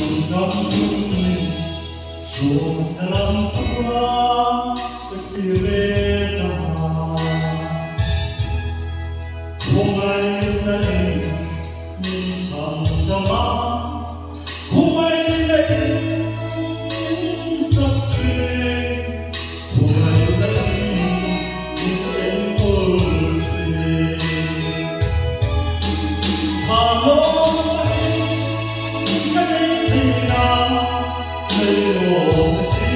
Chhandamin hruaina lam khua ka thlir e ta. Khawngaihna in min chhandam a, khawngaihna in min sak thin, khawngaihna in min enkawl thin. Vanlawm takin ka nei thei a, Leilawm hi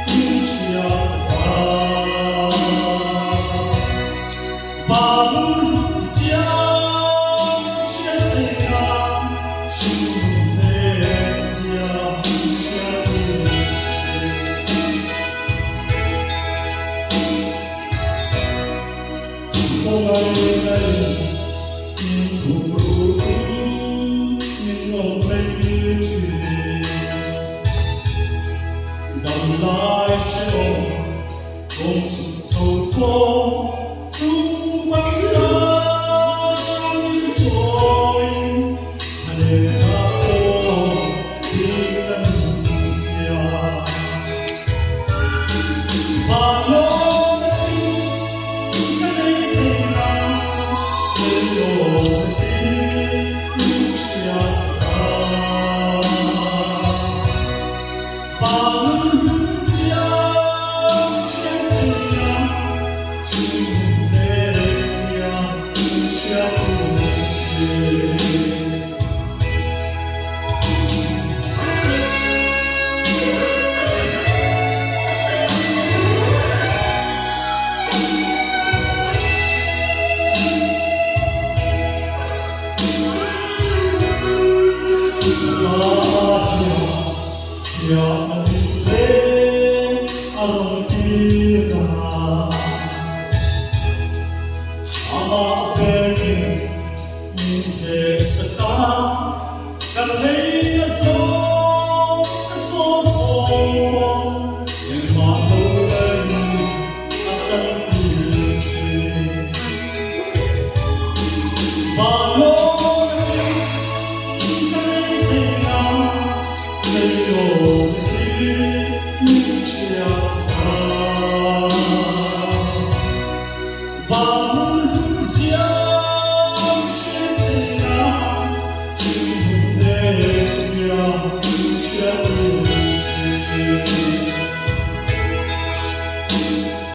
min ṭhia sak a. Vanlawm siam hriat thei a, hringnun nen zia hriat thei.